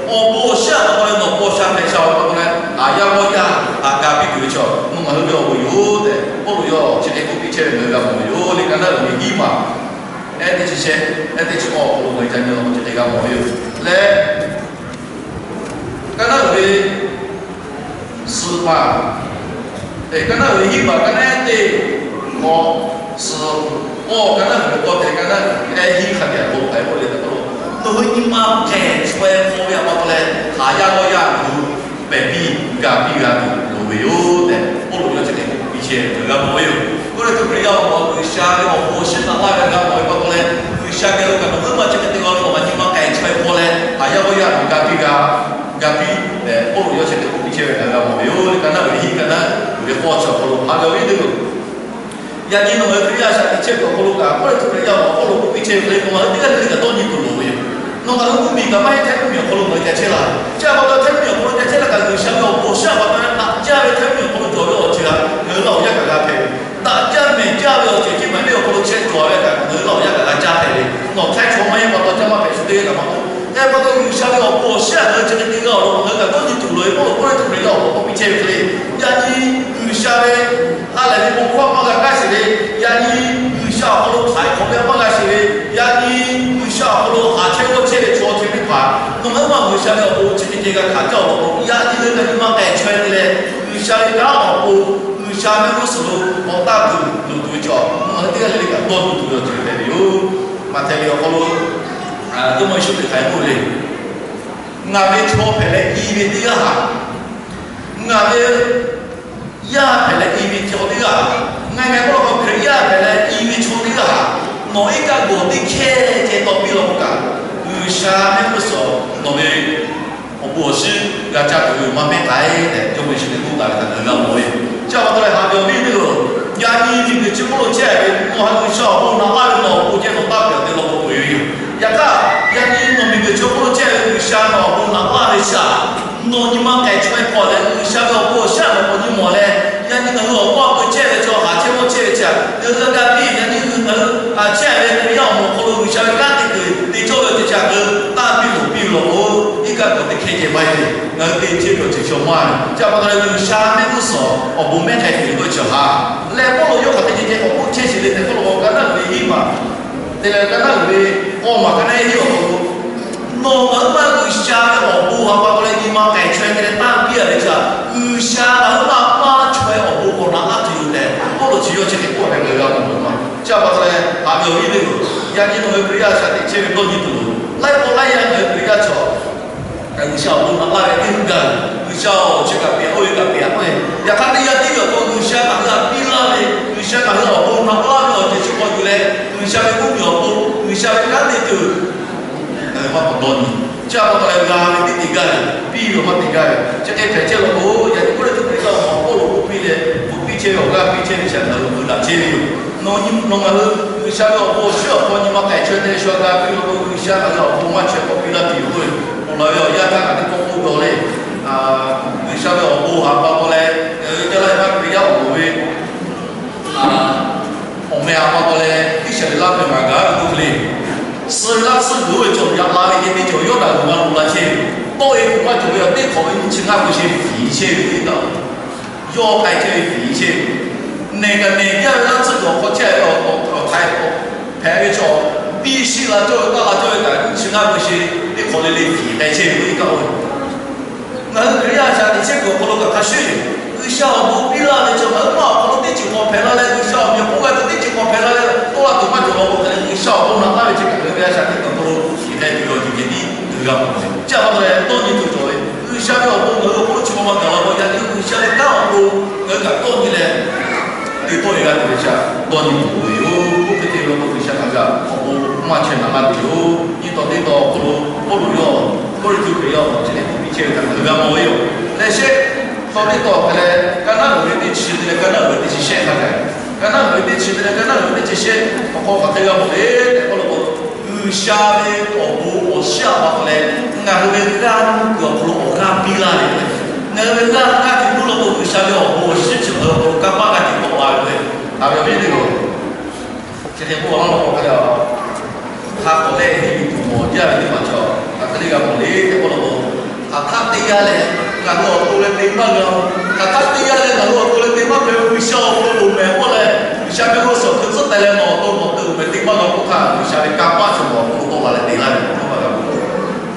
Awˬ bon awˬ shinˉ a pa taw leh nawˬ paw sha hpehꞈ sha-oˬ ve a pa taw leh, haˍ yaˇ g'awˇ yaˇ haꞈ ga piˇ tuˬ ve chaw nawˬ ngaˬ hui ve awˬ bon yoˬ tehꞈ, Pawˇluꞈ yawˇ chi hk'e k'oˆ piˇ chehˇ ve ngaˬ hui g'a mawˬ ve yoˬ le. Ka naˉ uiˍ ve hiˉ maˬ, ehˉ teˇ chi shehˆ, ehˉ teˇ chi k'awˇ awˬ hk'aw lo ngaˬ hui ca nyi lawˬ chi hk'e g'a mawˬ ve yoˬ leh, Ka naˉ uiˍ ve suhˍ paˍ, ka naˉ uiˍ ve hiˉ paˍ, ka naˉ ehˉ teˇ k'awˇ suhˍ, k'awˇ ka naˉ uiˍ ve k'awˇ te ka naˉ ehˉ hiˉ hk'a gaˬ k'o hk'aˬ hk'e k'oˆ le tehꞈ k'oˆ lo, nawˬ hui nyi ma k'ehˬ chaweh hpaw ve a pa taw leh, haˍ yaˇ g'awˇ yaˇ nawˬ hui pehˬ piˇ ga piˇ g'a tuˬ loˍ ve yoˬ tehꞈ, Pawˇluꞈ yawˇ chi hk'e k'oˆ piˇ chehˇ ve g'a mawˬ ve yoˬ. Kawˇrenˍhtuˆ hkriꞈ yaˇ awˬ moˍ G'uiˬsha ve awˬ bon awˬ shinˉ naꞈ laˇ ve g'a mawˬ ve pa taw leh, G'uiˬsha geh lo kaꞈ nawˬ hui maˇ chi hk'e te g'a ve awˬ maˬ nyi ma k'ehˬ chaweh hpaw leh, haˍ yaˇ g'awˇ yaˇ nawˬ ga piˇ g'a ga piˇ tehꞈ, Pawˇluꞈ yawˇ chi hk'e k'oˆ piˇ chehˇ ve ngaˬ hui g'a mawˬ ve yoˬ le. Ka naˉ uiˍ ve hiˉ, ka naˉ uiˍ ve k'awˇ chi awˬ hk'aw lo haꞈ ve awˬ viˉ teˇ hpaˍ-oˬ, yaꞈ nyi nawˬ ngaˬ hui Hkriꞈ yaˇ shaꞈ teꞈ chehˇ ve awˬ hk'aw lo kaꞈ, Kawˇrenˍhtuˆ hkriꞈ yaˇ awˬ hk'aw lo k'oˆ piˇ chehˇ ve hk'e le, nawˬ ngaˬ hui teˇ g'aˇ le le kaꞈ dawˇ nyi tuˬ loˍ ve yoˬ. Nawˬ ngaˬ hui mvuhˇmiˬ kaꞈ maˇ heˆ, hteˇ mvuhˇmiˬ awˬ hk'aw lo ngaˬ hui ca chehˇ la. Chi a pa taw hteˇ mvuhˇmiˬ awˬ hk'aw lo ca chehˇ la kaꞈ, G'uiˬsha ve awˬ bon awˬ shinˉ a pa taw leh daꞈ jaˇ ve hteˇ mvuhˇmiˬ awˬ hk'aw lo cawˬ ve awˬ ceuˬ htaꞈ ngaˬ hui laˇ awˬ yanˇ kaꞈ g'a hpehꞈ ve. Daꞈ jaˇ mehˬ jaˇ ve awˬ ceuˬ ceh maˬ ve awˬ hk'aw lo chehˇ cawˬ ve kaꞈ ngaˬ hui laˇ awˬ yanˇ kaꞈ g'a caˇ hpehꞈ ve. Nawˬ hk'aiˉ chaw maˇ heˆ pa taw caˇ maˇ hpehꞈ shu teˇ g'aˇ kaꞈ maˇ k'oˆ. Hk'e pa taw G'uiˬsha ve awˬ bon awˬ shinˉ a ngaˬ hui chi hk'e te g'a awˬ lawn ngaˬ hui kaꞈ dawˇ nyi tuˬ loˍ ve, Pawˇluꞈ Kawˇrenˍhtuˆ hkriꞈ yaˇ awˬ hk'aw lo k'oˆ piˇ chehˇ ve hk'e le, yaꞈ nyi G'uiˬsha ve ha lehˬ ve bon hkawˇ maˇ g'a kaˇ sheˍ ve, yaꞈ nyi G'uiˬsha awˬ hk'aw lo htaiˍ hk'awꞈ ve maˇ g'a sheˍ ve, yaꞈ nyi G'uiˬsha awˬ hk'aw lo haꞈ chehˇ g'awˇ chehˇ ve chaw chi teˇ hpaˍ nawˬ ngaˬ hui maˇ G'uiˬsha ve awˬ bon chi hk'e te g'a hkanˍ caˇ awˬ lawn k'o, yaꞈ nyi ngaˬ hui nyi ma k'ehˬ chaweh te leh, G'uiˬsha ve kanˉ awˬ pon, G'uiˬsha mehˆ g'uˇ suhˍ lo k'awꞈ taˇ tuˬ loˍ tuˬ ve chaw nawˬ ngaˬ hui teˇ g'aˇ le le kaꞈ dawˇ nyi tuˬ ve awˬ ceuˬ hpehꞈ ve yoˬ. Maꞈhtehˍ ve awˬ hk'aw lo Jawˇmawˇ Yeˍsuˆ Hkriꞈ hk'aˬ hk'e k'oˆ ve le, ngaˬ ve chaw hpehꞈ leh i ve teˇ g'aˇ haꞈ, ngaˬ ve yaˇ hpehꞈ leh i ve chaw teˇ g'aˇ haꞈ, ngaˬ ngaˬ k'oˆ law k'o Hkriꞈ yaˇ hpehꞈ leh i ve chaw teˇ g'aˇ haꞈ, nawˬ iˉ kaˆ gawˬ teˇ hkehˇ ceh tawˇ piˇ law k'o kaꞈ, G'uiˬsha mehˆ g'uˇ suhˍ nawˬ ve awˬ bon awˬ shinˉ g'a caˇ tuˬ ve maˇ mehˉ k'ai tehꞈ, Jawˇmawˇ Yeˍsuˆ Hkriꞈ k'oˆ taˍ ve htaꞈ ngaˬ hui g'a mawˬ ve. Chi a pa taw leh haꞈ ve awˬ viˉ teˇ hpaˍ-oˬ, yaꞈ nyi miˬguiˬ chi hk'oˆ lo chehˇ ve, nawˬ htaꞈ G'uiˬsha awˬ bon naꞈ laˇ ve nawˬ awˬ pon ceh nawˬ taˇ pehˬ te law k'o peuˬ ve yoˬ. Yaꞈ hk'aˇ, yaꞈ nyi nawˬ miˬguiˬ chi hk'oˆ lo chehˇ ve G'uiˬsha nawˬ awˬ bon naꞈ laˇ ve shaˍ, nawˬ nyi ma k'ehˬ chaweh hpaw leh G'uiˬsha ve awˬ bon awˬ shinˉ a nawˬ k'awꞈ nyi mawˬ leh, yaꞈ nyi ngaˬ hui awˬ paˇ awˬ keu chehˇ ve chaw haꞈ chehˇ g'awˇ chehˇ ve chi htaꞈ ngaˬ hui g'a ga piˇ, yaꞈ nyi ngaˬ hui haꞈ chehˇ ve Hkriꞈ yaˇ awˬ moˍ awˬ hk'aw lo G'uiˬsha ve kanˉ te kuiˬ te cawˇ ve awˬ ceuˬ chi htaꞈ ngaˬ hui taˇ piˇ loˍ piˇ ve law k'o, iˉ kaˆ gawˬ teˇ hkehˇ ceh maˇ heˆ le. Ngaˬ hui te chehˇ ve awˬ ceuˬ chaw maˇ heˆ. Chi a pa taw leh G'uiˬsha mehˆ g'uˇ suhˍ awˬ bon mehˉ hk'e te ve k'oˆ ve chi htaꞈ leh Pawˇluꞈ yawˇ hk'aˬ hk'e ceh ceh k'awꞈ k'oˆ chehˇ sheˍ le tehꞈ k'oˆ law k'o, ka naˉ uiˍ ve hiˉ maˬ te leh ka naˉ uiˍ ve awˬ maˬ ka naˉ ehˉ hiˉ awˬ hk'aw lo, nawˬ ngaˬ hui maˇ G'uiˬsha ve awˬ bon htaꞈ pa taw leh nyi ma k'ehˬ chaweh te leh tanˇ piˇ a ve chi htaꞈ, G'uiˬsha ngaˬ hui maˇ maˇ chaweh awˬ bon k'awꞈ naꞈ laˇ tuˬ yoˬ tehꞈ, Pawˇluꞈ chi yawˇ chi hk'e k'oˆ a ve ngaˬ hui g'a mawˬ ve ma. Chi a pa taw leh haꞈ ve awˬ viˉ teˇ hpaˍ-oˬ, yaꞈ nyi nawˬ hui Hkriꞈ yaˇ shaꞈ teꞈ chehˇ ve dawˇ nyi tuˬ loˍ. Laiˉ pawˆ laiˉ yaˇ ngaˬ hui Hkriꞈ yaˇ chaw G'uiˬsha awˬ bon naꞈ laˇ ve teˇ g'aˇ, G'uiˬsha awˬ chi kaꞈ pehˬ, oˇ ve kaꞈ pehˬ a k'oˆ ve, yaꞈ hk'aˇ teˇ yanˇ tiˉ ve awˬ hk'aw G'uiˬsha ngaˬ hui htaꞈ piˇ laˇ ve, G'uiˬsha ngaˬ hui awˬ bon naꞈ laˇ ve awˬ ceuˬ chi hk'aw yuˬ leh, G'uiˬsha ve mvuhˇmiˬ awˬ pon, G'uiˬsha ve kanˉ te tuˬ ngaˬ hui maˇ k'awꞈ dawˇ nyi. Chi a pa taw leh g'a ve teˇ te gaˇ ve, piˇ ve maˇ te gaˇ ve, chi hk'e hpehꞈ chehˇ law k'o, yaꞈ nyi Kawˇrenˍhtuˆ Hkriꞈ yaˇ awˬ moˍ Pawˇluꞈ k'oˆ piˇ leh, k'oˆ piˇ chehˇ ve awˬ g'aˇ piˇ chehˇ ve chi htaꞈ ngaˬ hui k'awꞈ daꞈ chehˇ ve yoˬ. Nawˬ nyi nawˬ ngaˬ hui G'uiˬsha ve awˬ bon awˬ shinˉ awˬ hk'aw nyi ma k'ehˬ chaweh te shu a ga piˇ law k'o, G'uiˬsha ngaˬ hui awˬ bon maˇ chaweh k'awꞈ piˇ laˇ tuˬ yoˬ k'oˆ ve, awˬ laˬ ve awˬ yanˇ htaˇ kaꞈ teˇ pawˆ k'oˆ gaw le. G'uiˬsha ve awˬ bon htaꞈ pa taw leh ngaˬ hui Jaˇlaˇ yaˇ maˇ Hkriꞈ yaˇ awˬ moˍ ve awˬ meh htaꞈ pa taw leh Iˉsaˍreˍlaˆ ve maˬ gaˬ ve k'oˆ ve le. Suh ve laˇ tsuhˇ g'uiˬ oˇ ve cawˬ yaꞈ la ve ceh teˇ cawˬ Yawˇdanˍ g'uiˬ ma lo la chehˇ ve, tawˆ e kuˬ maˇ cawˬ ve a teˇ hk'awꞈ ve nyi chi ngaˇ peu chehˇ ve fiˍ chehˇ ve teˇ taˇ, yawˇ k'ai chehˇ ve fiˍ chehˇ ve, nehˬ kaꞈ nehˬ jaˇ ve laˇ tsuhˇ g'uiˬ awˬ hk'aw chehˇ ve awˬ hk'aw hpehꞈ ve chaw, biˇ shiˆ la cawˇ ve taˇ la cawˇ ve kaꞈ nyi chi ngaˇ peu chehˇ teˇ hk'awꞈ le le fiˍ k'ai chehˇ ve k'oˆ ve kaꞈ oˇ ve Ngaˬ hui Hkriꞈ yaˇ shaꞈ teꞈ chehˇ kuiˬ awˬ hk'aw lo kaꞈ hk'a shuˍ shuˍ, G'uiˬsha awˬ bon piˇ laˇ ve chi ngaˬ hui maˇ awˬ hk'aw lo teˇ ceuˬ hk'aw hpehꞈ la leh, G'uiˬsha awˬ meꞈ awˬ hponˇ g'a tuˬ teˇ ceuˬ hk'aw hpehꞈ la leh tawˆ la tuˬ maˇ cawˬ law k'o, hk'e leh G'uiˬsha awˬ bon naꞈ laˇ ve chi kaꞈ ngaˬ hui ve a shaꞈ teꞈ kuiˬ awˬ hk'aw lo Chi pa taw leh dawˇ nyi tuˬ cawˬ ve, G'uiˬsha ve awˬ bon ngaˬ hui awˬ hk'aw lo chi ma ma gaˬ la k'o, yaꞈ nyi G'uiˬsha ve kanˉ awˬ pon ngaˬ hui kaꞈ dawˇ nyi leh, te tawˆ e g'a tuˬ ve chi dawˇ nyi tuˬ ve yoˬ. Oˇ hk'e te ve pa taw G'uiˬsha htaꞈ kaꞈ awˬ bon maˇ chehˇ naˍ laˇ tuˬ yoˬ. Nyi tawˬ teˇ taw awˬ hk'aw lo Pawˇluꞈ yawˇ Kawˇrenˍhtuˆ Hkriꞈ yaˇ awˬ hk'aw lo chi hk'e k'oˆ piˇ chehˇ ve htaꞈ ngaˬ hui g'a mawˬ ve yoˬ. Leh shehˆ, tawˇ teˇ taw hk'e leh, ka naˉ uiˍ ve teˇ chi te leh ka naˉ uiˍ ve teˇ chi shehˆ hk'a gaˬ, ka naˉ uiˍ ve teˇ chi te leh ka naˉ uiˍ ve teˇ chi shehˆ awˬ hk'aw hk'aˬ hk'e g'a mawˬ le tehꞈ k'oˆ law k'o, G'uiˬsha ve awˬ bon awˬ shiˉ a pa taw leh, ngaˬ hui ve g'aˇ nuˇ kuiˬ awˬ hk'aw lo awˬ g'aˇ piˇ laˇ ve, ngaˬ hui ve g'aˇ g'aˇ te nuˇ law k'o, G'uiˬsha ve awˬ bon awˬ shiˉ chi ngaˬ hui awˬ hk'aw lo kanˇ paˆ g'a te tawˆ la ve. Haꞈ ve awˬ viˉ teˇ hpaˍ-oˬ, chi hk'e k'oˆ laˇ law k'o, hk'a k'awꞈ leh heˆ ve tuˬ mawˬ jaˇ ve teˇ hpaˍ chaw hk'aˬ hk'e le g'a mawˬ le tehꞈ k'oˆ law k'o, hk'aˬ htaˇ teˇ yanˇ leh ngaˬ hui awˬ to leh te maˇ g'a-o. Hk'aˬ htaˇ teˇ yanˇ leh ngaˬ hui awˬ to leh te maˇ hpehꞈ ve G'uiˬsha awˬ hk'aw lo mehˍ k'oˆ leh, G'uiˬsha mehˆ g'uˇ suhˍ hkui tcuhˉ teh leh nawˬ awˬ to nawˬ te uˬ mehˍ te maˇ g'a k'oˆ htaˇ, G'uiˬsha ve kanˇ paˆ chi nawˬ awˬ hk'aw lo tawˆ la leh te laˇ ve k'oˆ maˇ g'a mawˬ.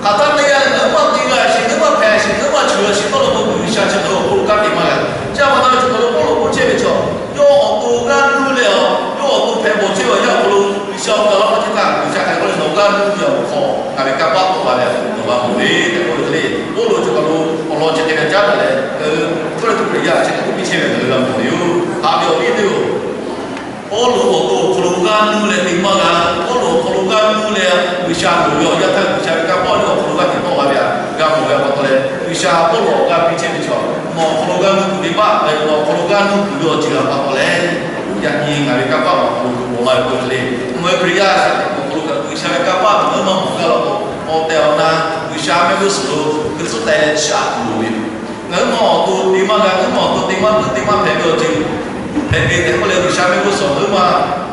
Hk'aˬ htaˇ teˇ yanˇ leh ngaˬ hui maˇ te g'a sheˍ, ngaˬ hui maˇ hpehꞈ sheˍ, ngaˬ hui maˇ cawˬ sheˍ k'oˆ law k'o, G'uiˬsha chi ngaˬ hui awˬ hk'aw lo kanˉ te maˇ g'a. Chi pa taw leh chi hk'aw lo Pawˇluꞈ k'oˆ chehˇ ve chaw, yawˇ awˬ to g'aˇ nuˇ leh-a, yawˇ awˬ to hpehꞈ bawˬ chehˇ ve awˬ yanˇ awˬ hk'aw lo G'uiˬsha awˬ gaˬ la k'o, chi htaˇ G'uiˬsha hk'aˬ hk'e k'oˆ leh nawˬ g'aˇ nuˇ ve awˬ hk'aw ngaˬ ve kanˇ paˆ tawˆ la ve awˬ hk'aw lo nawˬ g'a mawˬ ve tehꞈ k'oˆ ve hk'e le. Pawˇluꞈ chi hk'aw lo awˬ lawn chi hk'e g'a caˉ daꞈ leh, Kawˇrenˍhtuˆ Hkriꞈ yaˇ chi hk'e k'oˆ piˇ chehˇ ve ngaˬ hui g'a mawˬ ve yoˬ. Haꞈ ve awˬ viˉ teˇ-oˬ, Pawˇluꞈ awˬ to awˬ hk'aw lo g'aˇ nuˇ leh te maˇ g'a. Pawˇluꞈ awˬ hk'aw lo g'aˇ nuˇ leh G'uiˬsha loˍ ve awˬ yanˇ htaˇ G'uiˬsha ve kanˇ paˆ yawˇ awˬ hk'aw lo g'aˇ te tawˆ la ve htaꞈ g'a mawˬ ve pa taw leh, G'uiˬsha Pawˇluꞈ awˬ g'aˇ piˇ chehˇ ve chaw, nawˬ awˬ hk'aw lo g'aˇ nuˇ tuˬ venˇbaˆ leh nawˬ awˬ hk'aw lo g'aˇ nuˇ tuˬ ve awˬ ceuˬ htaꞈ pa taw leh, yaꞈ nyi ngaˬ ve kanˇ paˆ awˬ hk'aw lo tuˬ mawˬ la ve k'oˆ ve hk'e le. Ngaˬ hui Hkriꞈ yaˇ shaꞈ teꞈ awˬ hk'aw lo kaꞈ G'uiˬsha ve kanˇ paˆ ngaˬ hui maˇ mawˬ gaˇ law k'o, awˬ tehˬ awˬ na G'uiˬsha mehˆ g'uˇ suhˍ lo hkui tcuhˉ teh leh shaꞈ tuˬ loˍ ve yoˬ. Ngaˬ hui ma awˬ to te maˇ g'a, ngaˬ hui ma awˬ to te maˇ puiˉ te maˇ hpehꞈ ve awˬ ceuˬ hpehꞈ ve tehꞈ k'oˆ leh, G'uiˬsha mehˆ g'uˇ suhˍ ngaˬ hui ma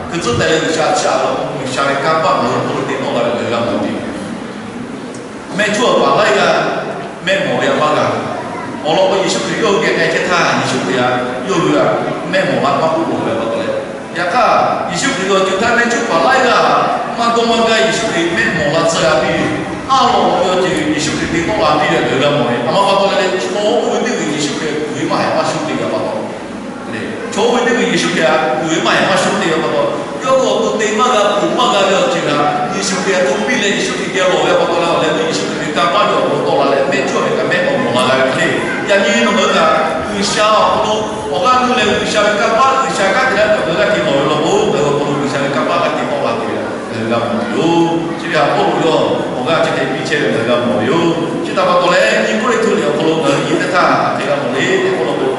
hkui tcuhˉ teh leh G'uiˬsha shaꞈ law k'o, G'uiˬsha ve kanˇ paˆ ngaˬ hui awˬ hk'aw lo te tawˆ la ve ngaˬ hui g'a mawˬ ve yoˬ. Mehˆ cuˉ awˬ paˍ laiˉ g'aˇ mehˆ mawˬ ve a maˇ g'a. Awˬ lawn k'o, Yeˍsuˆ Hkriꞈ yawˇ hui geh k'ai chehˇ htaˇ, Yeˍsuˆ Hkriꞈ htaꞈ yawˇ hui htaꞈ mehˆ mawˬ la maˇ k'oˆ loˍ ve pa taw leh, yaꞈ hk'aˇ Yeˍsuˆ Hkriꞈ ve awˬ ceuˬ htaˇ mehˆ cuˉ paˍ laiˉ g'aˇ maˇ dawˇ maˇ gaˇ Yeˍsuˆ Hkriꞈ mehˆ mawˬ la tcuh g'a piˇ ve, a lawꞈ ve awˬ ceuˬ Yeˍsuˆ Hkriꞈ te tawˆ la piˇ ve ngaˬ hui g'a mawˬ ve. A ma pa taw leh, chaw oˇ ve teˇ g'uiˬ Yeˍsuˆ Hkriꞈ kuˬ ve maˇ heˆ maˇ shonˇ te ve pa taw, chaw oˇ ve teˇ g'uiˬ Yeˍsuˆ Hkriꞈ htaꞈ kuˬ ve maˇ heˆ maˇ shonˇ te ve pa taw, yawˇ hui awˬ to te maˇ g'a, kuˬ maˇ g'a ve awˬ ceuˬ htaꞈ Yeˍsuˆ Hkriꞈ htaꞈ to piˇ leh Yeˍsuˆ Hkriꞈ geh lawˬ ve pa taw leh, awˬ leh meuˇ Yeˍsuˆ Hkriꞈ ve kanˇ paˆ yawˇ awˬ hk'aw lo tawˆ la leh mehˆ cuˉ ve kaꞈ mehˆ awˬ mawˬ la g'a ve hk'e le. Yaꞈ nyi nawˬ hui kaꞈ G'uiˬsha awˬ hk'aw lo awˬ g'aˇ nuˇ leh G'uiˬsha ve kanˇ paˆ, G'uiˬsha kanˉ te laˇ ve awˬ g'aˇ te lawˬ ve law k'o, ngaˬ hui awˬ hk'aw lo G'uiˬsha ve kanˇ paˆ g'a te tawˆ la tuˬ ve ngaˬ hui g'a mawˬ ve yoˬ. Chi ve htaꞈ Pawˇluꞈ yawˇ awˬ g'aˇ chi hk'e piˇ chehˇ ve ngaˬ hui g'a mawˬ ve yoˬ. Chi htaꞈ pa taw leh, nyi Kawˇrenˍhtuˆ liꞈ awˬ hk'aw lo ngaˬ hui nyi teˇ htaˇ hk'aˬ hk'e g'a mawˬ le tehꞈ k'oˆ law k'o,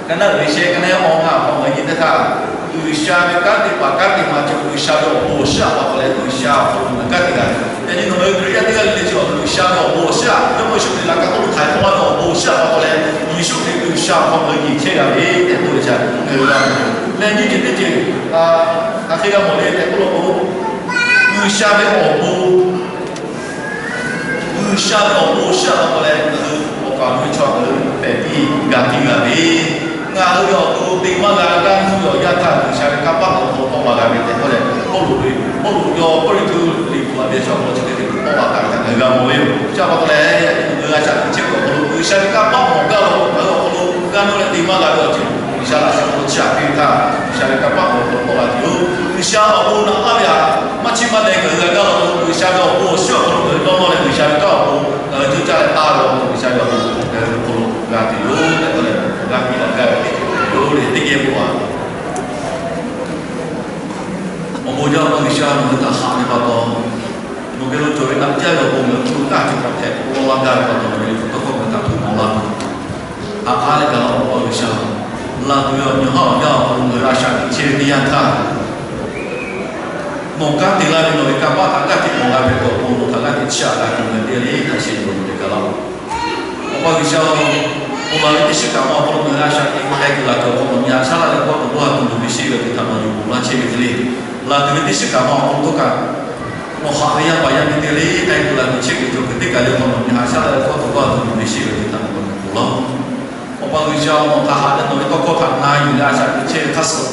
ka naˉ uiˍ ve shehˆ, ka naˉ awˬ ngaˇ awˬ hk'aw ngaˬ hui nyi teˇ htaˇ, G'uiˬsha ve kanˉ te paˍ kanˉ te ma cawˬ G'uiˬsha ve awˬ bon awˬ shiˉ a pa taw leh G'uiˬsha awˬ hk'aw lo ngaˬ hui kanˉ te g'a ve. Yaꞈ nyi nawˬ hui Hkriꞈ yaˇ teˇ g'aˇ le le chi awˬ G'uiˬsha ve awˬ bon awˬ shiˉ a, Jawˇmawˇ Yeˍsuˆ Hkriꞈ laꞈ ka hk'oˆ lo htaiˍ hk'awꞈ laˇ ve awˬ bon awˬ shiˉ a pa taw leh, Yeˍsuˆ Hkriꞈ G'uiˬsha awˬ hk'aw ngaˬ hui nyi chehˇ g'a ve tehꞈ k'oˆ ve chi ngaˬ hui g'a mawˬ. Leh nyi ceuˬ teˇ ceuˬ, hk'aˬ hk'e g'a mawˬ le tehꞈ k'oˆ law k'o, G'uiˬsha ve awˬ bon G'uiˬsha ve awˬ bon awˬ shiˉ a pa taw leh, ngaˬ hui awˬ kaˍ awˬ nu ve chaw ngaˬ hui hpehꞈ piˇ g'a piˇ g'a ve, ngaˬ hui ve awˬ to te maˇ g'a g'aˇ nuˇ ve awˬ yanˇ htaˇ G'uiˬsha ve kanˇ paˆ awˬ hk'aw tawˆ la g'a ve tehꞈ k'oˆ leh, Pawˇluꞈ ve, Pawˇluꞈ yawˇ Kawˇrenˍhtuˆ liꞈ hpu a ve chaw awˬ hk'aw lo chi hk'e te tawˆ la taˍ ve htaꞈ ngaˬ hui g'a mawˬ ve yoˬ. Chi a pa taw leh, ngaˬ hui a shaꞈ teꞈ chehˇ ve awˬ hk'aw lo G'uiˬsha ve kanˇ paˆ mawˬ gaˇ law k'o, ngaˬ hui awˬ hk'aw lo g'aˇ nuˇ leh te maˇ g'a ve awˬ ceuˬ G'uiˬsha laꞈ sheh hk'aw lo chiˇ aꞈ piˇ ve htaˇ, G'uiˬsha ve kanˇ paˆ awˬ hk'aw tawˆ la tuˬ yoˬ. G'uiˬsha awˬ bon naꞈ laˇ ve htaꞈ maˇ chiˇ maˇ deh ngaˬ hui g'a gaˇ law k'o, G'uiˬsha ve awˬ bon awˬ shiˉ awˬ hk'aw lo ngaˬ hui dawˇ nawˇ leh G'uiˬsha ve kanˇ awˬ bon ngaˬ hui coˇ caˇ leh taˇ ve law k'o, G'uiˬsha ve awˬ bon ngaˬ hui awˬ hk'aw lo g'a tuˬ yoˬ tehꞈ k'oˆ leh, g'a piˇ laˇ gaˇ ve teˇ ceuˬ yoˬ le teˇ geh k'o a. Awˬ bon jaˇ ve G'uiˬsha, nawˬ hui htaꞈ haꞈ ve pa taw, nawˬ geh lo cawˬ ve daꞈ jaˇ ve awˬ bon ngaˬ hui hk'aw lo kaˇ cawˬ hk'awꞈ hpehꞈ k'oˆ laˇ gaˇ ve pa taw, nawˬ ve liꞈ hpu tawˇ hkawˇ ngaˬ hui htaꞈ htoꞈ ma laˇ ve. Haꞈ k'aˉ leh gaˬ la Awˬ pa G'uiˬsha, laˬ tuˬ ve awˬ nyi haˉ awˬ yanˇ awˬ hk'aw lo ngaˬ hui a shaꞈ teꞈ chehˇ ve teˇ yanˇ htaˇ, nawˬ kanˉ te laˇ ve nawˬ ve kanˇ paˆ htaꞈ g'aˇ hteꞈ mawˬ la ve awˬ pon nawˬ htaꞈ g'aˇ hteꞈ chiˇ aꞈ g'a tuˬ ngaˬ hui teˇ g'aˇ le htaꞈ sheh yuˬ leh gaˬ la. Awˬ pa G'uiˬsha-oˬ, ponˬ laˬ ve teˇ shiˉ kaꞈ ma awˬ hk'aw lo ngaˬ hui a shaꞈ teꞈ k'ai kuiˬ laˬ tuˬ awˬ hk'aw nawˬ nyi a shaˉ laˇ leh k'awˇ tuˬ dawˇ ha tuˬ loˍ ve sheˆ ve teˇ htaꞈ nawˬ yuˬ ponˬ laˇ chehˇ ve hk'e le. Laˬ tuˬ ve teˇ shiˉ kaꞈ ma awˬ hk'aw lo htawˇ kaꞈ, nawˬ haꞈ ve yaˇ paˍ yaˇ miˇ teˇ g'aˇ le k'ai kuiˬ laˬ tuˬ chehˇ kuiˬ cawˬ kuiˬ teˇ kaꞈ le hk'aw nawˬ nyi a shaˉ laˇ leh k'awˇ tuˬ dawˇ ha tuˬ loˍ ve sheˆ ve teˇ htaꞈ nawˬ yuˬ ponˬ laˇ-oˬ. Awˬ pa G'uiˬsha, nawˬ htaꞈ haꞈ leh nawˬ ve tawˇ hkawˇ htaꞈ na yuˬ leh a shaꞈ teꞈ chehˇ ve hk'aˇ suh,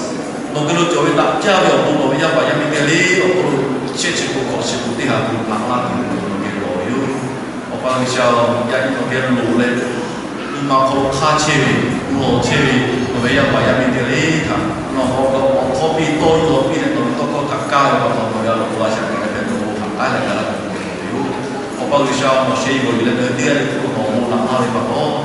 nawˬ geh lo cawˬ ve daꞈ jaˇ ve awˬ bon nawˬ ve yaˇ paˍ yaˇ miˇ teˇ g'aˇ le awˬ hk'aw lo shehˆ chi k'o hk'awꞈ chi k'o teˇ ha tuˬ haꞈ laˇ tuˬ ve nawˬ geh lawˬ ve yoˬ. Awˬ pa G'uiˬsha-oˬ, yaꞈ nyi nawˬ geh loˍ leh, nyi ma hk'aw lo hk'aˇ chehˇ ve, lawˬ chehˇ ve nawˬ ve yaˇ paˍ yaˇ miˇ teˇ g'aˇ le htaꞈ nawˬ hk'aw lo awˬ hkawˇ piˇ tawˇ yaw piˇ leh nawˬ ve tawˇ hkawˇ htaꞈ kaˇ ve pa taw nawˬ ve a loˍ hk'aw lo a shaꞈ teꞈ leh hpehꞈ ve awˬ bon htaꞈ k'aˉ leh ga laˇ tuˬ ve yoˬ. Awˬ pa G'a mawˬ sheˍ ve awˬ yuˬ leh ngaˬ hui teˇ g'aˇ le hk'oˆ lo mawˬ laꞈ laˇ ve pa taw,